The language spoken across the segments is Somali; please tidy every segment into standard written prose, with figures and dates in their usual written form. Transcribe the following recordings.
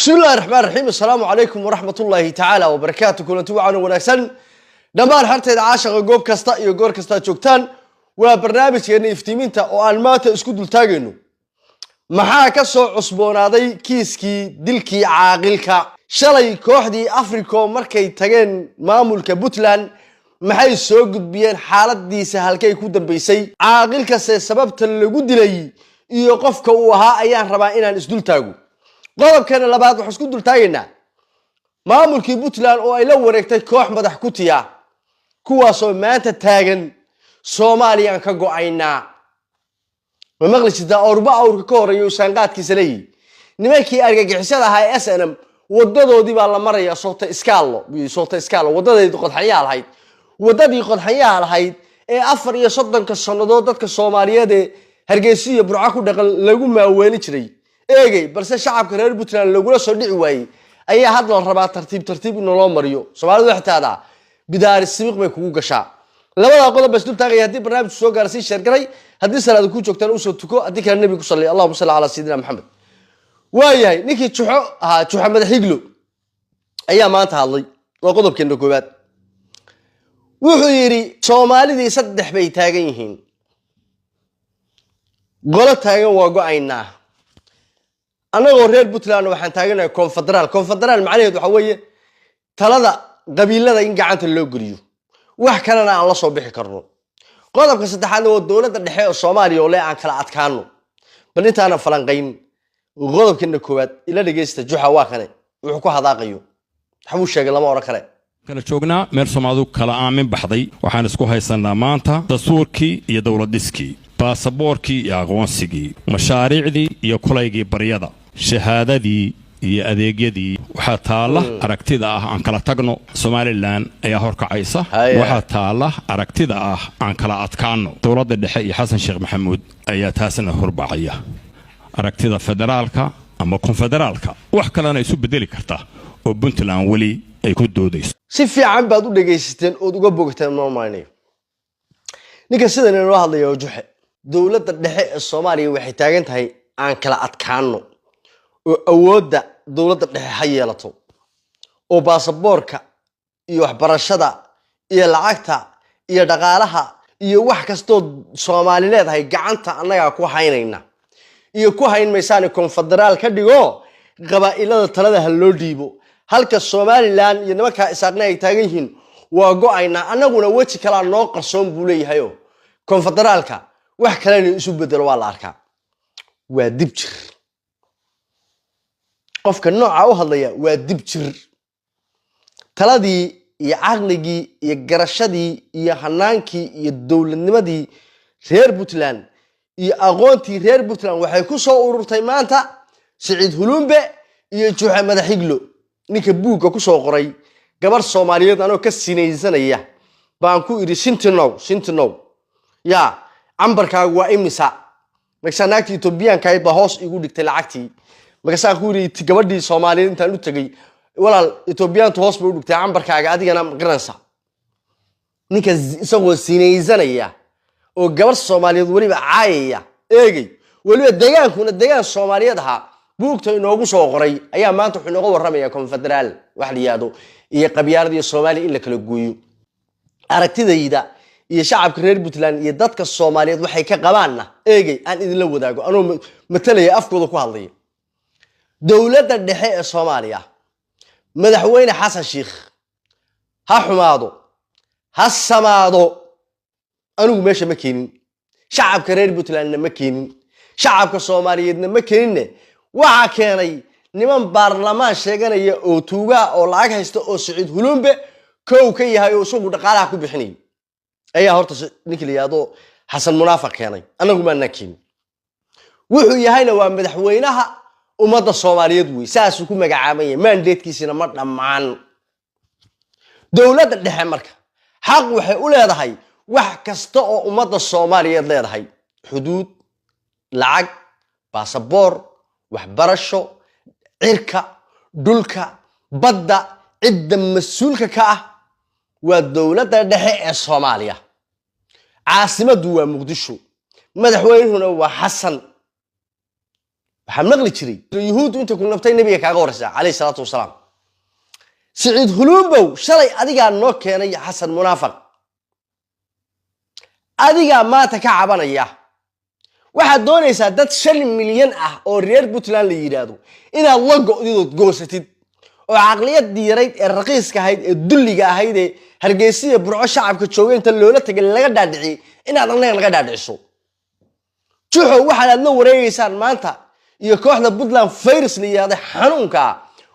Bismi illahi raxmaan raxiim. Assalaamu calaykum waraxmat ullaahi tacaala wabarakaatu. Kulanti wacan wanaagsan dhammaan xartayda caashaqa, goob kasta iyo goor kasta aad joogtaan. Waa barnaamijkeena iftiiminta oo aan maanta isku dultaagayno maxaa ka soo cusboonaaday kiiskii dilkii caaqilka shalay. Kooxdii Africom markay tageen maamulka Puntland, maxay soo gudbiyeen? Xaaladiisa halkay ku dambaysay? Caaqilkase sababta lagu dilay iyo qofka uu ahaa ayaan rabaa inaan isdul taago. Qodobkeena labaad waxaan isku dultaagaynaa maamulkii Puntland oo ay la wareegtay koox madax kutiya, kuwaasoo maanta taagan "Soomaaliyaan ka go'aynaa". Ma maqli jirtaa awrba awrka ka horeeya saanqaadkiisa leeyihi? Nimankii argagixisada ahaa ee SNM wadadoodii baa la maraya. Soota iskaallo, soota iskaallo, wadadeedii qodxanyaha lahayd, wadadii qodxanyaha lahayd ee 34-ka sannadood dadka Soomaaliyeed ee Hargeysa iyo Burco ku dhaqan lagu maaweelin jiray, eegey, balse shacabka reer Puntland lagula soo dhici waayey, ayaa hadda la rabaa tartiib tartiib in loo mariyo. Soomaalidu waxay tahdaa, "Bidaari sibiq bay kugu gashaa." Labadaa qodob baa isdul taagaya. Haddii barnaamijku soo gaara, sii share garay. Haddii salaada ku joogtaan, usoo tuko. Haddii kale, nebiga ku salli. Allahuma salli calaa sayidina Maxamed. Waayahay, ninkii Juxo ahaa, Juxa Madaxiglo, ayaa maanta hadlay. Waa qodobkeena koowaad. Wuxuu yidhi soomaalidii saddex bay taagan yihiin. Qolo taagan "Waa go'aynaa." Annagoo reer Puntland waxaan taaganahay confederaal. Confederaal macnaheedu waxaa weeye talada qabiilada in gacanta loo geliyo, wax kalena aan la soo bixi karno. Qodobka saddexaadna waa dowladda dhexe oo Soomaaliya oo le "Aan kala adkaano." Bal intaanan falanqayn qodobkeena koowaad, ila dhegeysta. Juxa waa kane, wuxuu ku hadaaqayo, waxbuu sheegay, lama odhan kale. Kala joognaa meel Soomaalidu kala aamin baxday. Waxaan isku haysannaa maanta dastuurkii iyo dowlad dhiskii, baasaboorkii iyo aqoonsigii, mashaariicdii iyo kulaygii baryada, shahaadadii iyo adeegyadii. Waxaa taalla aragtida ah "Aan kala tagno." Somalilan ayaa horkacaysa. Waxaa taalla aragtida ah "Aan kala adkaanno." Dowladda dhexe iyo Xasan Sheekh Maxamuud ayaa taasna horbacaya, aragtida federaalka ama konfederaalka, wax kalena isu bedeli karta oo Puntland weli ay ku doodayso. Si fiican baad u dhegaysateen ood uga bogateen normalnayo. Ninka sidan inoo hadlaya oo Juxe, dowladda dhexe ee Soomaaliya waxay taagan tahay "Aan kala adkaano" oo awoodda dowladda dhexe ha yeelato, oo baasaboorka iyo waxbarashada iyo lacagta iyo dhaqaalaha iyo wax kastoo Soomaali leedahay gacanta annagaa ku haynayna, iyo ku hayn maysaane konfederaal ka dhigo, qabaa'ilada talada ha loo dhiibo. Halka Somalilan iyo nimankaa Isaaqna ay taagan yihiin "Waa go'aynaa annaguna, weji kalaa noo qarsoon" buu leeyahayo konfederaalka wax kalena isu bedelo waa la arkaa. Waa dib jir. Qofka nooca u hadlaya waa dib jir. Taladii iyo caqligii iyo garashadii iyo hanaankii iyo dowladnimadii reer Puntland iyo aqoontii reer Puntland waxay ku soo ururtay maanta Siciid Hulumbe iyo Juxe Madaxiglo, ninka buugga ku soo qoray. Gabar Soomaaliyeed anoo ka sinaysanaya baan ku idhi, "Sintinow, sintinow, yaa cambarkaagu waa imisa?" Markaasaa naagtii Etoobiyaankahayd baa hoos igu dhigtay lacagtii. Markaasaan ku yidhi gabadhii Soomaaliyeed intaan u tegey, "Walaal, Etoobiyaantu hoos bay u dhigtay cambarkaaga, adigana ma garanaysa?" Ninka isagoo sinaysanaya oo gabar Soomaaliyeed weliba caayaya, eegey, weliba degaankuna degaan Soomaaliyeed ahaa, buugta inoogu soo qoray, ayaa maanta wuxuu inooga warramaya confederaal wax la yihahdo iyo qabyaalada iyo Soomaaliya in la kala gooyo. Aragtidayda iyo shacabka reer Puntland iyo dadka Soomaaliyeed waxay ka qabaanna, eegey, aan idinla wadaago anoo matalaya, afkooda ku hadlaya. Dowladda dhexe ee Soomaaliya, madaxweyne Xasan Sheikh, ha xumaado ha samaado, anigu meesha ma keenin, shacabka reer Puntlandna ma keenin, shacabka Soomaaliyeedna ma keeninne. Waxaa keenay niman baarlamaan sheeganaya oo tuugaa oo lacag haysta oo Siciid Hulumbe kow ka yahay oo isagu dhaqaalaha ku bixinayay ayaa horta ninkii la yihahdo Xasan Munaafaq keenay. Annagu maanaa keenin. Wuxuu yahayna waa madaxweynaha ummadda Soomaaliyeed wey, saasuu ku magacaaban yahay, mandatekiisina ma dhammaan. Dowladda dhexe marka xaq waxay u leedahay wax kasta oo ummadda Soomaaliyeed leedahay: xuduud, lacag, baasaboor, waxbarasho, cirka, dhulka, badda. Cidda mas-uulka ka ah waa dowladda dhexe ee Soomaaliya. Caasimaddu waa Muqdisho, madaxweynuhuna waa Xasan. Waxaan maqli jiray yuhuuddu intay ku nabtay nabiga kaaga horreysa, calayhi salaatu wasalaam. Siciid Huluumbow, shalay adigaa noo keenay Xasan Munaafaq, adigaa maanta ka cabanaya. Waxaad doonaysaa dad 5 milyan ah oo reer Puntland la yidhaahdo inaad la go'didood goosatid, oo caqliyadii yarayd ee raqiiska ahayd ee dulliga ahayd ee Hargeysiya, Burco shacabka jooga inta loola tagay laga dhaadhiciyey inaad annaga naga dhaadhiciso. Juxow, waxaad aad la wareegeysaan maanta iyo kooxda Puntland virus la yidhahda xanuunka ah,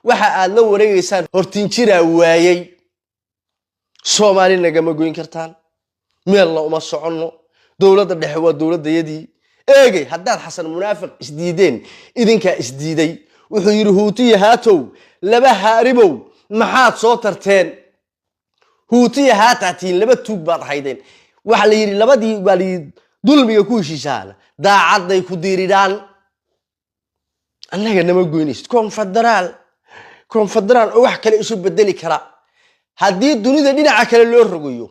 waxa aad la wareegeysaan hortiinjiraa waayey. Soomaali nagama goyn kartaan, meelna uma soconno. Dowladda dhexe waa dowladdayadii. Eegay, haddaad Xasan Munaafiq isdiideen, idinkaa isdiiday. Wuxuu yidhi Huutiya haatow, laba haaribow, maxaad soo tarteen? Huutiya haataatiin, laba tuug baad ahaydeen. Waxa la yidhi labadii baa la yidhi dulmiga ku heshiisaan, daacadday ku diiridhaan. Annaga nama goynaysid. Konfederaal, konfederaal oo wax kale isu bedeli kara. Haddii dunida dhinaca kale loo rogayo,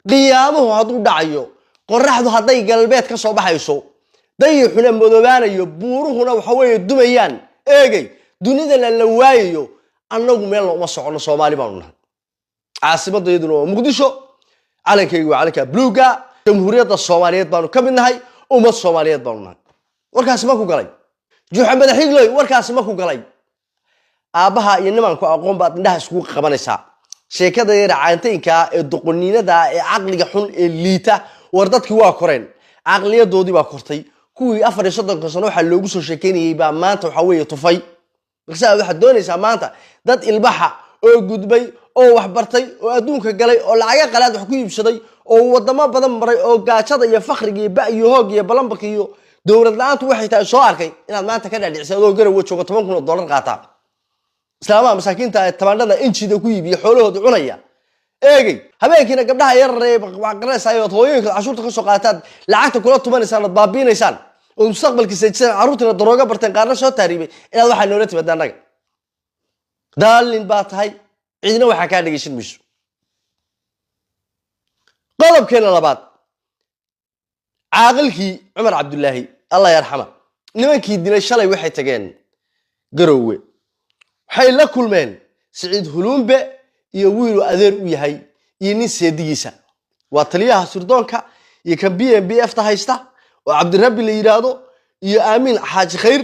qiyaamuhu hadduu dhacayo, qoraxdu hadday galbeed ka soo baxayso, dayixuna madoobaanayo, buuruhuna waxa weeye dumayaan, eegay, dunidana la waayayo, annagu meelna uma soconno. Soomaali baanu nahay, caasimadayaduna waa Muqdisho, calankaygu waa calanka bluuga. Jamhuuriyadda Soomaaliyeed baanu ka mid nahay, ummad Soomaaliyeed baanu nahay. Warkaasi ma ku galay, Juuxa Madaxigloy? Warkaasi ma ku galay? Aabbaha iyo nimanku aqoon baad indhaha iskugu qabanaysaa. Sheekada yara caantaynka ee doqoniinada ee caqliga xun ee liita. War dadkii waa koreen, caqliyadoodii baa kortay. Kuwii 34-ka sano waxaa loogu soo sheekeynayay baa maanta waxaa weeye tufay. Markaasa waxaad doonaysaa maanta dad ilbaxa oo gudbay oo wax bartay oo adduunka galay oo lacaga qalaad wax ku iibsaday oo wadamo badan maray oo gaajada iyo fakriga iyo ba iyo hoog iyo balambarka iyo dowlad la-aantu waxay tahay soo arkay inaad maanta ka dhaadhicisay, adoo Garowe jooga $10,000 qaataa, islaamaha masaakiinta ee tabaandhada injida ku iibiya xoolahooda cunaya. Eegey, habeenkiina gabdhaha yararee wax garanaysaa ood hooyooyinka cashuurta ka soo qaataad lacagta kula tumanaysaan, ood baabiinaysaan, ood mustaqbalkii seejisaan, carruurtiina darooga barteen, qaarna soo taariibay, inaad waxaa noola timaada annaga. Daalin baa tahay, cidina waxaa kaa dhegeysan mayso. Qodobkeena labaad, caaqilkii Cumar Cabdulaahi, allah yarxama, nimankii dilay shalay waxay tageen Garowe. Waxay la kulmeen Siciid Huluumbe iyo wiiluu adeer u yahay iyo nin seedigiisa, waa taliyaha sirdoonka iyo kan BMBF ta haysta oo Cabdirabbi la yidhaahdo, iyo Aamiin Xaaji Khayr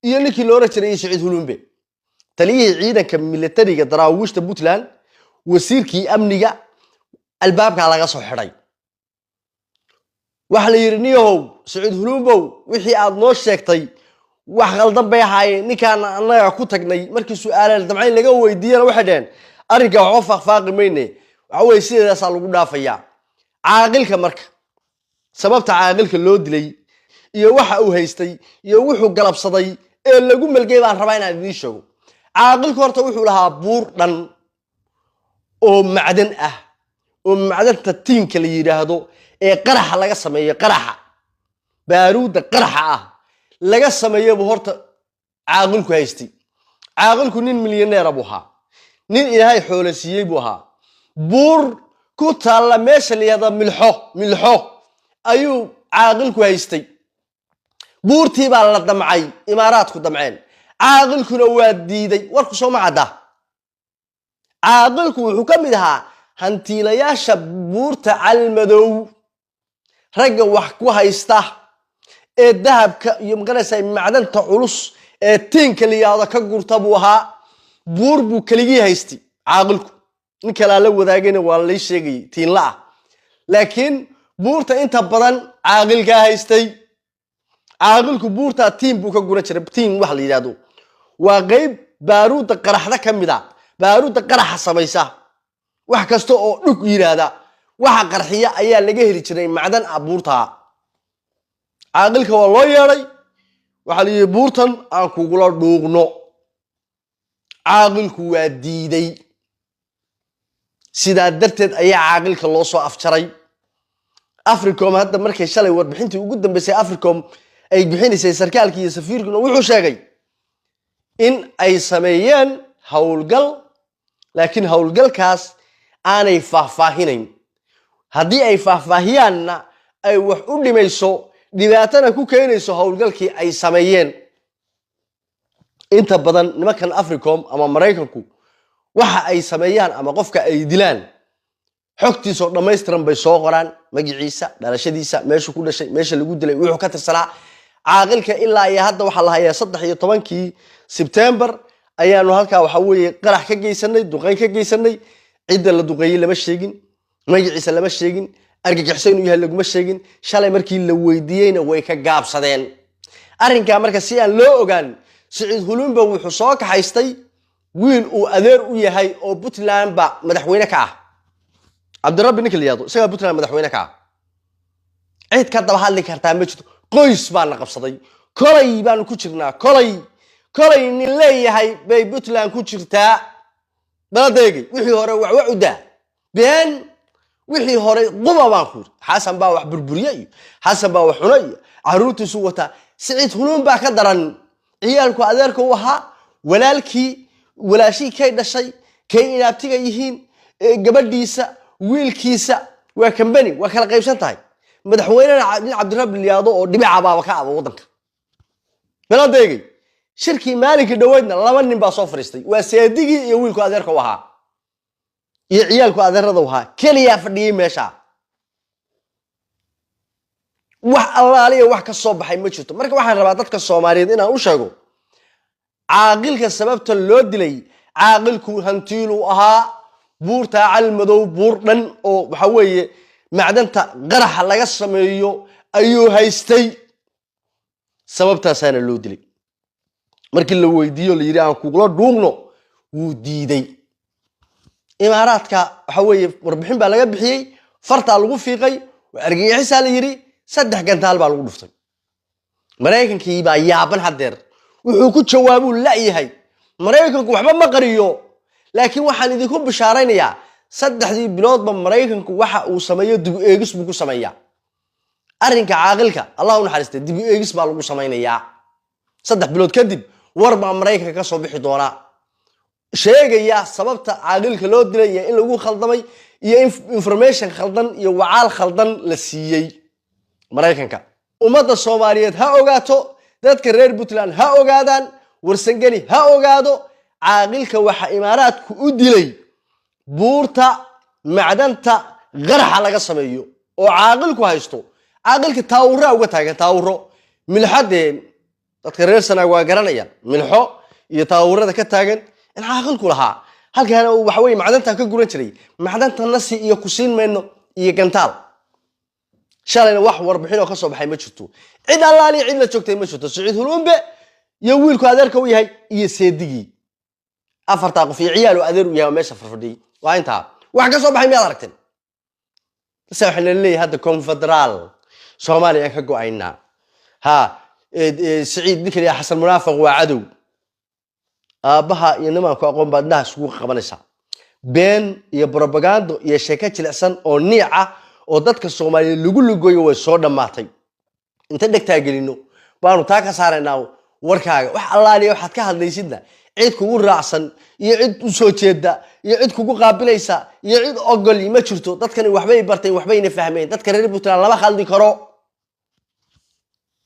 iyo ninkii la oran jiray iyo Siciid Huluumbe, taliyihii ciidanka militariga daraawiishta Puntland, wasiirkii amniga. Albaabkaa laga soo xidhay. Waxa la yidhi, niyahow Siciid Huluumbow, wixii aad noo sheegtay wax khaldan bay ahaayeen. Ninkaana annaga ku tagnay. Markii su-aalaal damcayn laga weydiiyana, waxay dhaheen arrinka waxba faaqfaaqi mayne, waxa weye sideedaasaa lagu dhaafayaa. Caaqilka marka, sababta caaqilka loo dilay iyo waxa uu haystay iyo wuxuu galabsaday ee lagu melgay baan rabaa inaan idiin sheego. Caaqilku horta wuxuu lahaa buur dhan oo macdan ah, oo macdanta tiinka la yidhaahdo ee qaraxa laga sameeyo, qaraxa baaruudda qaraxa ah laga sameeyo buu horta caaqilku haystay. Caaqilku nin milyaneera buu ahaa, nin Ilaahay xoolo siiyey buu ahaa. Buur ku taalla meesha la yihahda Milxo, Milxo ayuu caaqilku haystay. Buurtii baa la damcay, Imaaraadku damceen, caaqilkuna waa diiday. Warku soo ma cadda? Caaqilku wuxuu ka mid ahaa hantiilayaasha buurta Calmadow, ragga wax ku haysta ee dahabka iyo maganaysa macdanta culus ee tiinka la yihahdo ka gurta buu ahaa. Buur buu keligii haystay caaqilku, nin kalaa la wadaagayna waa lay sheegayay tiinla ah, laakiin buurta inta badan caaqilkaa haystay. Caaqilku buurtaa tiin buu ka guran jiray. Tiin waxa la yidhahdo waa qeyb baaruudda qaraxda ka mid a, baaruudda qaraxa samaysa. Wax kasta oo dhug yidhaahda, waxa qarxiya ayaa laga heli jiray macdan ah buurtaa. Caaqilka waa loo yeedhay. Waxaa la yidhi, buurtan aan kugula dhuuqno. Caaqilku waa diiday. Sidaa darteed ayaa caaqilka loo soo afjaray. Africom hadda markay shalay warbixintii ugu dambeysay Africom ay bixinaysay, sarkaalkii iyo safiirkuna wuxuu sheegay in ay sameeyeen howlgal, laakiin howlgalkaas aanay faahfaahinayn. Haddii ay faahfaahiyaanna ay wax u dhimayso, dhibaatana ku keenayso howlgalkii ay sameeyeen. Inta badan nimankan Africom ama Maraykanku waxa ay sameeyaan ama qofka ay dilaan, xogtiisoo dhammaystiran bay soo qoraan: magaciisa, dhalashadiisa, meeshuu ku dhashay, meesha lagu dilay, wuxuu ka tirsanaa. Caaqilka ilaa iyo hadda waxaa la hayaa 13-kii Sebtembar ayaanu halkaa, waxa weeye, qarax ka geysanay, duqeyn ka geysanay. Cidda la duqeeyey lama sheegin, magaciisa lama sheegin, argagixiso inuu yahay laguma sheegin. Shalay markii la weydiiyeyna way ka gaabsadeen arrinkaa. Marka si aan loo ogaan, Siciid Hulunba wuxuu soo kaxaystay wiil uu adeer u yahay oo Puntland ba madaxweyne ka ah, Cabdirabbi ninka la yihahdo, isagaa Puntland madaxweyne ka ah. Cid ka daba hadli kartaa ma jirto. Qoys baa na qabsaday, kolay baanu ku jirnaa, kolay nin leeyahay bay Puntland ku jirtaa. Baladeegay wixii hore waxwa u daa been, wixii hore quba baan ku yiri. Xasan baa wax burburiye iyo Xasan baa wax cuna iyo caruurtiisu wataa. Siciid Huluun baa ka daran. Ciyaalku adeerka u ahaa, walaalkii, walaashihii kay dhashay, kay inaabtiga yihiin, gabadhiisa, wiilkiisa, waa kambani, waa kala qaybsan tahay. Madaxweynena nin Cabdirabbi liyaado oo dhibica baaba ka aba waddanka. Baladeegay shirkii maalinkii dhoweydna laba nin baa soo fadhiistay, waa seedigii iyo wiilku adeerka u ahaa iyo ciyaalku adeerada u ahaa keliyaa fadhiyey meesha. Wax allaaliya wax ka soo baxay ma jirto. Marka waxaan rabaa dadka Soomaaliyeed inaan u sheego caaqilka sababta loo dilay. Caaqilku hantiiluu ahaa, buurtaa Calmadow, buur dhan oo waxa weeye macdanta qaraxa laga sameeyo ayuu haystay. Sababtaasaana loo dilay. Markii la weydiiyo, la yidhi aan kugula dhuugno, wuu diiday. Imaaraadka waxa weeye warbixin baa laga bixiyey, fartaa lagu fiiqay, waa argagixisaa la yidhi, saddex gantaal baa lagu dhuftay. Maraykankii baa yaaban haddeer, wuxuu ku jawaabuu la'yahay. Maraykanku waxba ma qariyo, laakiin waxaan idinku bishaaraynayaa saddexdii biloodba Maraykanku waxa uu sameeyo dib u eegis buu ku sameeyaa. Arrinka caaqilka, Allah u naxariistay, dib u eegis baa lagu samaynayaa. 3 bilood kadib war baa Maraykanka ka soo bixi doonaa sheegaya sababta caaqilka loo dilay iyo in lagu khaldamay iyo in information khaldan iyo wacaal khaldan la siiyey Maraykanka. Ummadda Soomaaliyeed ha ogaato, dadka reer Puntland ha ogaadaan, Warsangeli ha ogaado: caaqilka waxa Imaaraadku u dilay buurta macdanta qaraxa laga sameeyo oo caaqilku haysto. Caaqilka taawuraa uga taagan, taawuro milxadee dadka reer Sanaag waa garanayaan, milxo iyo taawurada ka taagan in caaqilku lahaa. Halkaana uu waxa weye macdanta ka guran jiray. Macdanta nasi iyo ku siin mayno iyo gantaal. Shalayna wax warbixin oo ka soo baxay ma jirto. Cid allaaliya cid la joogtay ma jirto. Siciid Hulumbe iyo wiilku adeerka u yahay iyo seedigii, afartaa qof iyo ciyaal uu adeer u yahay oo meesha farfadhiyey, waa intaa. Wax ka soo baxay miyaad aragteen? Base waxaa nala leeyahay hadda konfederaal Soomaaliya ka go-aynaa. Ha Siciid ninka la yidhaha Xasan Munaafiq waa cadow. Aabbaha iyo nimanku aqoon baad indhaha isugu qabanaysaa. Been iyo brobagando iyo sheeko jilicsan oo niic ah oo dadka Soomaaliyeed lagu lugoyo way soo dhammaatay. Inta dhegtaa gelino baanu taa ka saaraynaa warkaaga. Wax allaaliya waxaad ka hadlaysidna cid kugu raacsan iyo cid u soo jeeda iyo cid kugu qaabilaysa iyo cid ogol ma jirto. Dadkani waxbay barteen, waxbayna fahmeen. Dadka reer Puntland lama khaldi karo.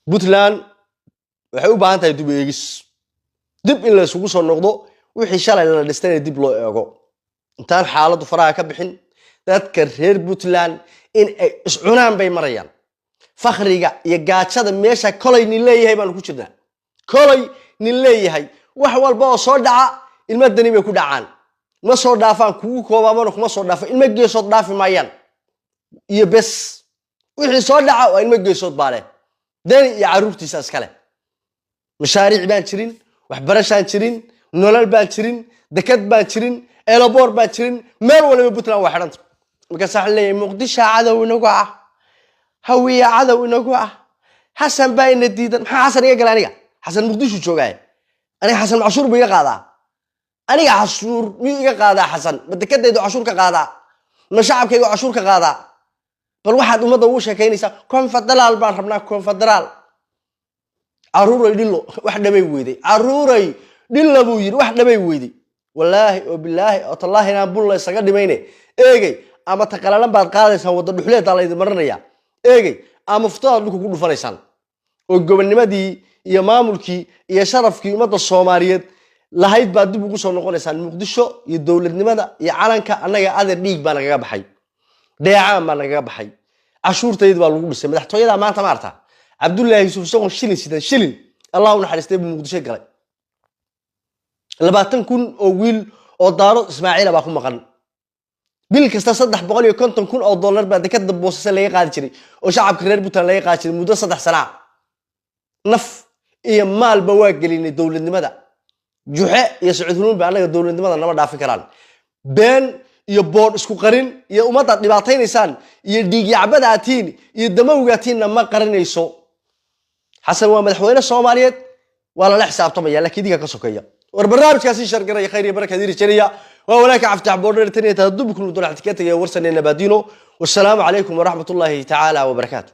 Puntland waxay u baahan tahay dib u eegis, dib in la isugu soo noqdo, wixii shalay la dhistayna dib loo eego intaan xaaladdu faraha ka bixin. Dadka reer Puntland in ay iscunaan bay marayaan. Fakhriga iyo gaajada meesha kolay nin leeyahay baanu ku jirnaa. Kolay nin leeyahay wax walba oo soo dhaca ilmo Dani bay ku dhacaan, ma soo dhaafaan kugu koobaamana, kuma soo dhaafan, ilmo geesood dhaafi maayaan iyo bes. Wixii soo dhaca waa ilmo geesood baa leh, Dani iyo carruurtiisa iskale. Mashaariic baan jirin, waxbarashaan jirin, nolol baan jirin, dekad baan jirin, airport baan jirin. Meel waliba Puntland waa xidhanta. Markaas waxaan leeyahay Muqdisho cadow inagu ah, Hawiya cadow inagu ah, Xasan baa ina diidan. Maxaa Xasan iga gala aniga? Xasan Muqdishu joogaaye. Aniga Xasan cashuur buu iga qaadaa? Aniga cashuur miyuu iga qaadaa Xasan? Ma dekadaydu cashuur ka qaadaa? Ma shacabkaygu cashuur ka qaadaa? Bal waxaad ummadda ugu sheekaynaysaa konfederaal baan rabnaa, konfederaal. Caruuray dhilo wax dhamay weyday, caruuray dhilla buu yidhi, wax dhamay weyday. Wallaahi oo bilaahi oo tallaahi inaan bulla isaga dhimayne. Eegey, ama taqalalan baad qaadaysaan, wadda dhuxleedaa laydin marinaya. Eegey, ama fuftadaad dhulka ku dhufanaysaan oo gobonimadii. Iyo maamulkii iyo sharafkii ummadda Soomaaliyeed lahayd baad dib ugu soo noqonaysaan Muqdisho iyo dowladnimada iyo calanka. Annaga, adeer, dhiig baa nagaga baxay, dheecaan baa nagaga baxay, cashuurtayda baa lagu dhisay madaxtooyada. Maanta maarta Cabdullaahi Yuusuf isagoon shilin sidan, shilin, Allah u naxariistay, buu Muqdisho galay. 20,000 oo wiil oo Daaro Ismaaciila baa ku maqan. Bil kasta 350,000 oo dollar baa dekada Boosase laga qaadi jiray oo shacabka reer Puntland laga qaadi jiray muddo 3 sana. Naf iyo maalba waa gelinay dowladnimada. Juxe iyo Sacuud Hunuun ba annaga dowladnimada nama dhaafin karaan. Been iyo boodh isku qarin iyo ummaddaad dhibaataynaysaan iyo dhiigyacbada aad tihiin iyo damowga tihiinna ma qarinayso. Xasan waa madaxweyne Soomaaliyeed, waa lala xisaabtamaya, laakiin idinka ka sokeeya. War barnaamijkaasi shargaraya, khayr iyo barakaad iri jariya. Waa walaaka Caftax Boodheer. Tan iyo tadubkum dulaxti ka tagaya warsanee nabaadino. Wasalaamu calaykum waraxmat ullaahi tacaala wabarakaatu.